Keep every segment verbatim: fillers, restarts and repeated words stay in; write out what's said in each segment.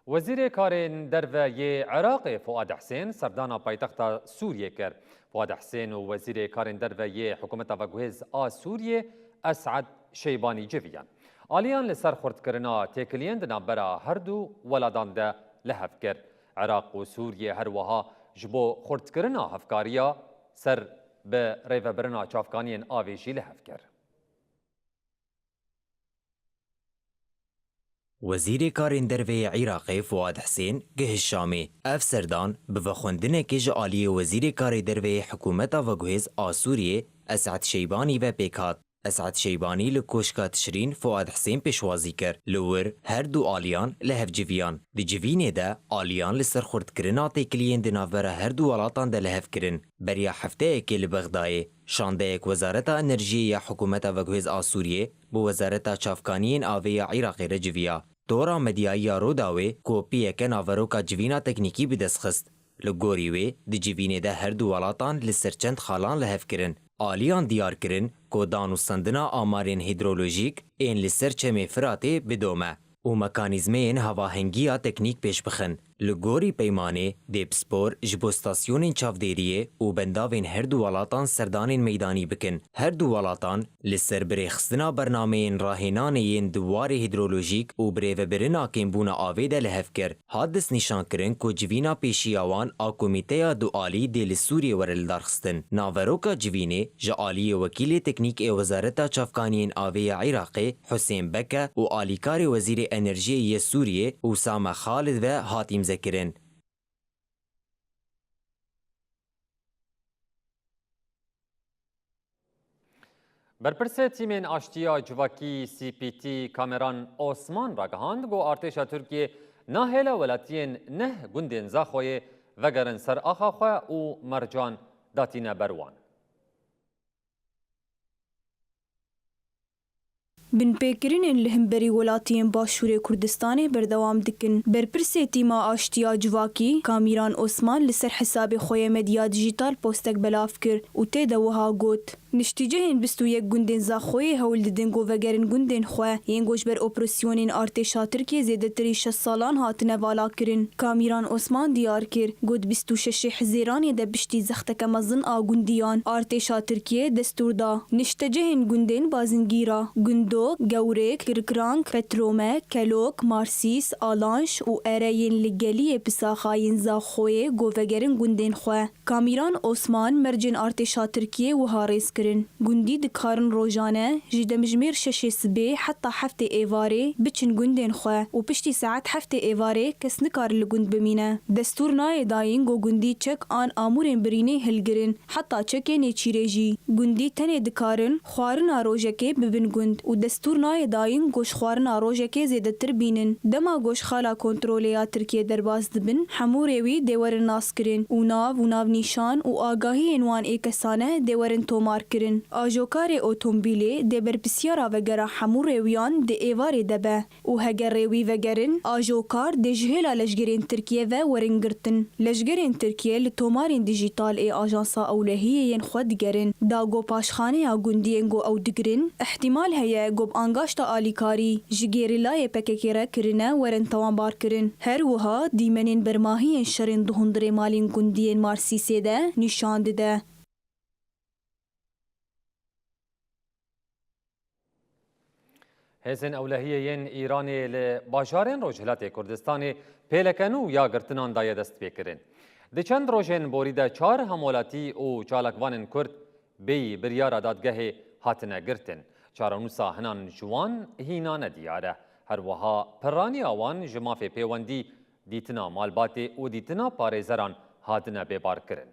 Wezîrê Karên Derve yê Iraqê Fuad Husên serdana paytexta Sûriyê kir. Fuad Husên û Wezîrê Karên Derve yê Hikûmeta Veguhêz a Sûriyê Esad Şeybanî civiyan. Aliyan li ser xurtkirina têkiliyên di navbera her du weladan de li hev kir. Iraq û Sûriyê her wiha ji bo xurtkirina hevkariya ser bi rêvebirina çavkaniyên avê jî li hev kir. Wezîrê Karên Derve yê Iraqê Fuad Husên gihişt Şamê. Ev serdan bi vexwendinekê ji aliyê Wezîrê Karê Derve yê Hikûmeta Veguhêz a Sûriyê Esad Şeybanî ve pêk hat. Esad Şeybanî li Koşka Tişrîn Fuad Husên pêşwazî kir. Li wir her du aliyan li hev civiyan. Di civînê de aliyan li ser xurtkirina têkiliyên di navbera her du welatan de li hev kirin. Beriya hefteyekê li Bexdayê şandeyek Wezareta Enerjiyê ya Hikûmeta Veguhêz a Sûriyê bi Wezareta Çavkaniyên Avê ya Iraqê re civiya. Tora medyayî ya Rûdawê kopiyeke naveroka civîna teknîkî bi dest xist. Li gorî wê, di civînê de her du welatan li ser çend xalan li hev kirin. Aliyan diyar kirin ku danûstandina amarên hîdrolojîk ên li ser Çemê Firatê bidome û mekanîzmeyên hevahengiya teknîk pêş bixin. Li gorî peymanê dê pispor ji bo stasyonên çavdêriyê û bendavên her du welatan serdanên meydanî bikin. Her du welatan li ser birêxistina bernameyên rahênanê yên di warê hîdrolojîk û birêvebirina kêmbûna avê de li hev kir. Hat destnîşankirin ku civîna pêşiya wan a Komîteya Dualî dê li Sûriyê were lidarxistin. Naveroka civînê ji aliyê wekîlê teknîk ê Wezareta Çavkaniyên Avê ya Iraqê Husên Beke û alîkarê Wezîrê Enerjiyê yê Sûriyê Usame Xalid ve hat îmzekirin. Berpirsê tîmên aştiya civakî C P T Kameran Osman ragihand ku artêşa Tirkiyê nahêle welatiyên neh gundên Zaxoyê vegerin ser axa xwe û mercan datîne ber wan. Binpêkirinên li hemberî welatiyên Başûrê Kurdistanê berdewam dikin. Berpirsê Tîma Aştiya Civakî, Kamîran Osman, li ser hesabê xwe yê medya dijîtal postek belav kir û tê de wiha got, Niştîcihên bîst û yek gundên Zaxoyê hewl didin ku vegerin gundên xwe, yên ku ji ber operasyonên artêşa Tirkiyê zêdetirî şeş salan hatine valakirin. Kamîran Osman diyar kir, got, bîst û şeşê Hizêranê de piştî zexteke mezin a gundiyan, artêşa Tirkiyê destûr da. Niştecihên gundên Bazingîra, Gundo, Gewrêk, Kirkrang, Petrome, Kelok, Marsîs, Alanş û Ere yên li geliyê Pisaxa yên Zaxoyê ku vegerin gundên xwe. Kamîran Osman mercên artêşa Tirkiyê wiha rêz kirin, gundî dikarin rojane ji demjimêr şeşê sibê heta heftê êvarê biçin gundên xwe û piştî saet heftê êvarê kes nikare li gund bimîne. Destûr nayê dayîn ku gundî çek an amûrên birînê hilgirin, heta çekê nêçîrê jî. Gundî tenê dikarin xwarina rojekê bibin gund û destûr nayê dayîn ku ji xwarina rojekê zêdetir bînin. Dema ku ji xala kontrolê ya Tirkiyê derbas dibin, hemû rêwî dê werin naskirin û nav û navnîşan û agahiyên wan ê kesane dê werin tomarkirin. Ajokarê otombîlê dê berpisyara vegera hemû rêwiyan di êvarê de be. Û heger rêwî vegerin, ajokar dê ji hêla leşgerên Tirkiye ve werin girtin. Leşgerên Tirkiye li tomarên dijîtal ê Ajansa Ewlehiyê yên xwe digerin, da ku paşxaneya gundiyên ku ew digirin, îhtîmal heye ku bi angaşta alîkarî ji gerîlayê P K K re kirine werin tawanbarkirin. Her wiha dîmenên bermahiyên şerên di hundirê malên gundiyên Marsîsê de nîşan dide. Hêzên ewlehiyê yên Îranê li bajarên Rojhilatê Kurdistanê pêleke nû ya girtinan daye destpêkirin. Di çend rojên borî de çar hemwelatî û çalakvanên Kurd bêyî biryara dadgehê hatine girtin. Çarenûsa hinan ji wan hîna nediyar e. Her wiha piraniya wan ji mafê pêwendî, dîtina malbatê û dîtina parêzeran hatine bêbarkirin.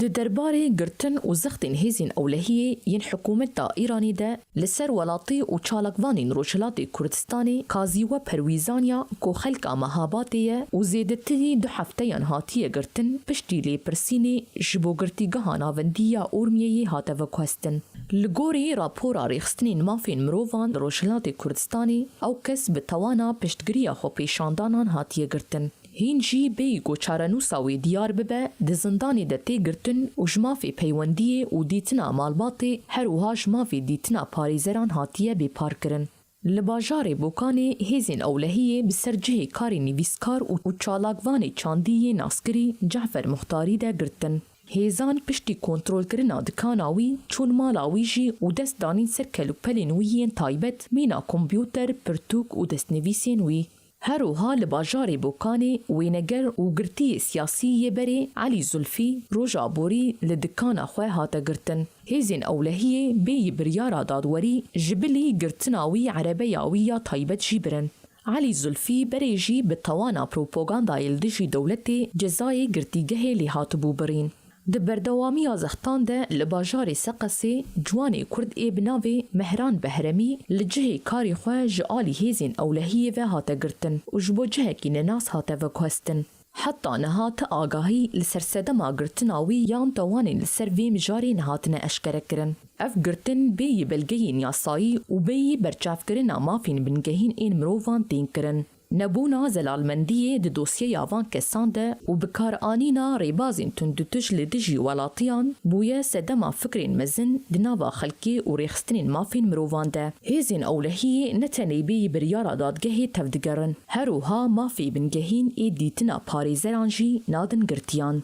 Di derbarê girtin û zextên hêzên ewlehiyê yên hikûmeta Îranê de li ser welatî û çalakvanên Rojhilatê Kurdistanê, Kazî we perwîzaniya ku xelka Mehabatê ye û zêdetirî du hefteyan hatiye girtin, piştî lêpirsînê ji bo Girtîgeha Navendî ya Urmiyeyê hate veguhestin. Li gorî rapora Rêxistinên Mafên Mirovan li Rojhilatê Kurdistanê, ew kes bi tawana piştgiriya xwepêşandanan hatiye girtin. Hîn jî bêyî ku çarenûsa wê diyar bibe, di zindanê de tê girtin û ji mafê peywendiyê û dîtina malbatê, her wiha ji mafê dîtina parêzeran hatiye bêparkirin. Li bajarê Bokanê hêzên ewlehiyê bi ser cihê karê nivîskar û, û çalakvanê çandî yê naskirî Cefer Muxtarî de girtin. Hêzan piştî kontrolkirina dikana wî çûn mala wî jî û dest danîn ser kelûpelên wî yên taybet, mîna kompûter, pirtûk û destnivîsên wî. Her wiha li bajarê Bokanê wêneger û girtiyê siyasî yê berê Elî Zulfî roja borî li dikana xwe hate girtin. Hêzên ewlehiyê bêyî biryara dadwerî ji bilî girtina wî erebeya wî ya taybet jî birin. Elî Zulfî berê jî bi tawana propagandayê li dijî dewletê cezayê girtîgehê lê hatibû birîn. Di berdewamiya zextan de li bajarê Seqesê ciwanê Kurd ê bi navê Mehran Behremî li cihê karê xwe ji alî hêzên ewlehiyê ve hate girtin û ji bo cihekî nenas hate veguhestin. Heta niha ti agahî li ser sedema girtina wî yan tawanên li ser vê mijarê nehatine eşkerekirin. Ev girtin bêyî belgeyên yasayî û bêyî berçavkirina mafên bingehîn ên mirovan tên kirin. Nebûna zelalmendiyê di dosyeya van kesan de û bikaranîna rêbazên tundûtij li dijî welatiyan bûye sedema fikrên mezin di nava xelkê û rêxistinên mafên mirovan de. Hêzên ewlehiyê ne tenê bêyî biryara dadgehê tevdigerin, her wiha mafê bingehîn ê dîtina parêzeran jî nadin girtiyan.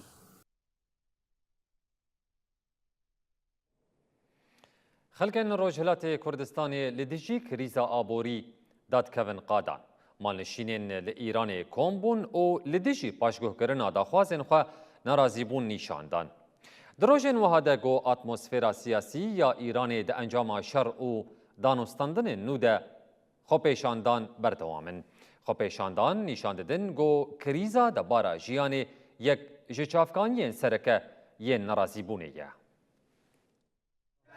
Xelkên Rojhilatê Kurdistanê li dijî krîza aborî dadkevin qadan. Malnişînên li Îranê kom bûn û li dijî paşguhkirina daxwazên xwe nerazîbûn nîşan dan. Di rojên wiha de ku atmosfera siyasî ya Îranê di encama şer û danûstandinên nû de xwepêşandan berdewam in. Xwepêşandan nîşan didin ku krîza debara jiyanê yek ji çavkaniyên sereke yên nerazîbûnê ye.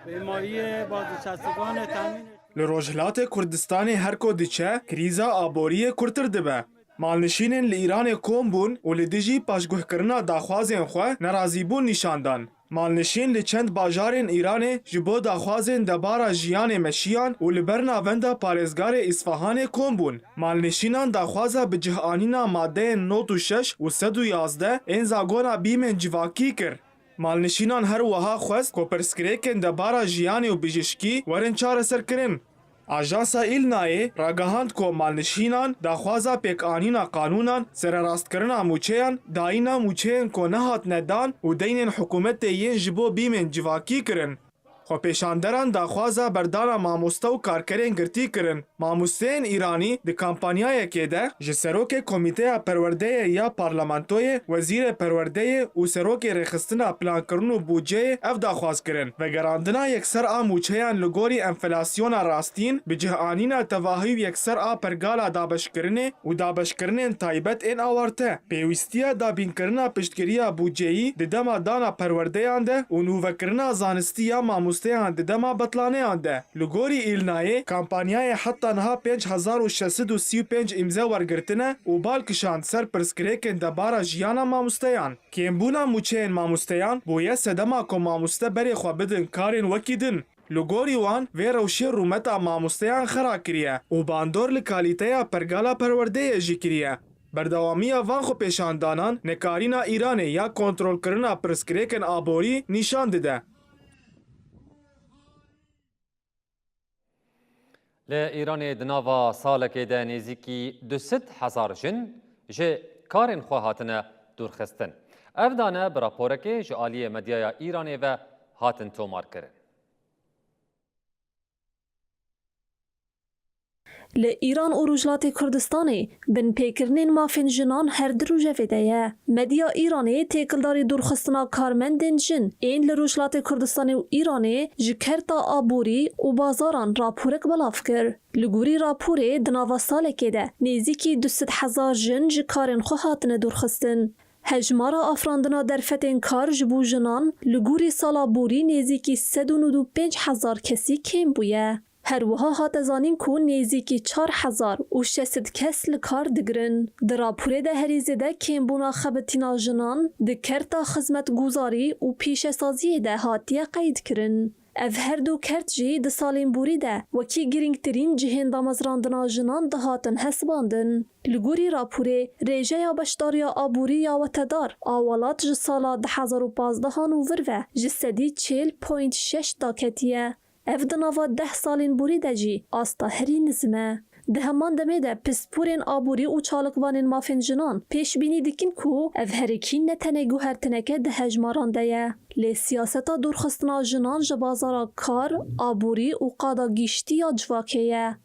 Bêmariyê bazûçastikanê temîn. Li Rojhilatê Kurdistanê her ku diçe, krîza aboriyê kurtir dibe. Malnişînên li Îranê kom bûn û li dijî paşguhkirina daxwazên xwe nerazîbûn nîşan dan. Malnişîn li çend bajarên Îranê ji bo daxwazên debara jiyanê meşiyan û li ber navenda parêzgarê Îsfahanê kom bûn. Malnişînan daxwaza bicihanîna madeyên nod û şeş û sed û yazdeh ên zagona bîmên civakî kir. Malnişînan her wiha xwest ku pirsgirêkên debara jiyanê û bijîşkî werin çareserkirin. Ajansa Îlnayê ragihand ku malnişînan daxwaza pêkanîna qanûnan, sererastkirina mûçeyan, dayîna mûçeyên ku nehatine dan û deynên hikûmetê yên ji bo bîmên civakî kirin. Xwepêşanderan daxwaza berdana mamoste û karkerên girtî kirin. Mamosteyên Îranî di kampanyayekê de ji serokê Komîteya Perwerdeyê ya Parlamentoyê, Wezîrê Perwerdeyê û Serokê Rêxistina Plankirin û Bûdceyê ev daxwaz kirin, vegerandina yekser a mûçeyan li gorî enflasyona rastîn, bicihanîna tevahî û yekser a pergala dabeşkirinê û dabeşkirinên taybet ên awarte, pêwîstiya dabînkirina piştgiriya bûdceyî di dema dana perwerdeyan de û nûvekirina zanistî ya mamosteyan di dema betlaneyan de. Li gorî Îlnayê, kampanyayê heta niha pênc hezar û şeş sed û sî û pênc îmze wergirtine û bal kişand ser pirsgirêkên debara jiyana mamosteyan. Kêmbûna mûçeyên mamosteyan bûye sedema ku mamoste berê xwe bidin karên wekî din. Li gorî wan, vê rewşê rûmeta mamosteyan xera kiriye û bandor li kalîteya pergala perwerdeyê jî kiriye. Berdewamiya van xwepêşandanan nekarîna Îranê ya kontrolkirina pirsgirêkên aborî nîşan dide. Li Îranê di nava salekê de nêzîkî du sed hezar jin ji karên xwe hatine dûrxistin. Ev dane bi raporekê ji aliyê medyaya Îranê ve hatin tomarkirin. Li Îran û Rojhilatê Kurdistanê binpêkirinên mafên jinan her di rojevê de ye. Medya Îranê têkildarî dûrxistina karmendên jin ên li Rojhilatê Kurdistanê û Îranê ji kerta aborî û bazaran raporek belav kir. Li gorî raporê di nava salekê de nêzîkî du sed hezar jin ji karên xwe hatine dûrxistin. Hejmara afirandina derfetên kar ji bo jinan li gorî sala borî nêzîkî sed û nod û pênc hezar kesî kêm bûye. Her wiha hate zanîn ku nêzîkî çar hezar û şeş sed kes li kar digirin. Di raporê de herî zêde kêmbûna xebitîna jinan di kerta xizmetguzarî û pîşesaziyê de hatiye qeydkirin. Ev her du kert jî di salên borî de wekî girîngtirîn cihên damezrandina jinan dihatin hesibandin. Li gorî raporê, rêjeya beşdariya aborî ya wetedar a welat ji sala du hezar û pazdehan û vir ve ji sedî çil point şeş daketiye. Ev di nava deh salên borî de jî asta herî nizm e. Di heman demê de pisporên aborî û çalakvanên mafên jinan pêşbînî dikin ku ev herikî ne tenê guhertineke di hejmaran de ye, lê siyaseta dûrxistina jinan ji bazara kar, aborî û qada giştî ya civakê ye.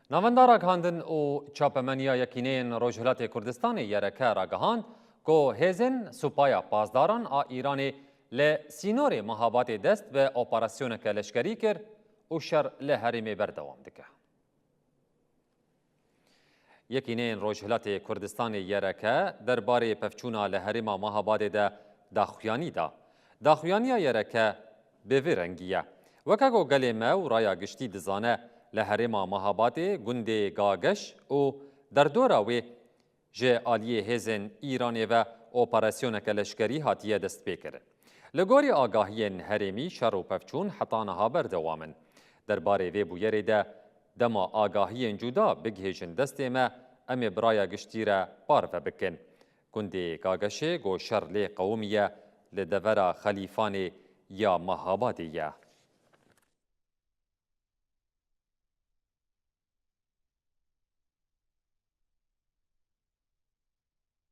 Navenda Ragihandin û Çapemeniya Yekîneyên Rojhilatê Kurdistanê, Y R K, ragihand ku hêzên Supaya Pasdaran a Îranê li sînorê Mehabadê dest bi operasyoneke leşkerî kir û şer li herêmê berdewam dike. Yekîneyên Rojhilatê Kurdistanê, Y R K, derbarê pevçûna li herêma Mehabadê de daxuyanî da. Daxuyaniya Y R K bi vî rengî ye. Weke ku gelê me û raya giştî dizane, li herêma Mehabadê gundê Gageş û derdora wê ji aliyê hêzên Îranê ve operasyoneke leşkerî hatiye destpêkirin. Li gorî agahiyên herêmî, şer û pevçûn heta niha berdewam in. Derbarê vê bûyerê de, dema agahiyên cuda bigihêjin destê me, em ê bi raya giştî re parve bikin. Gundê Gageşê ku şer lê qewimiye, li devera Xelîfanê ya Mehabadê ye.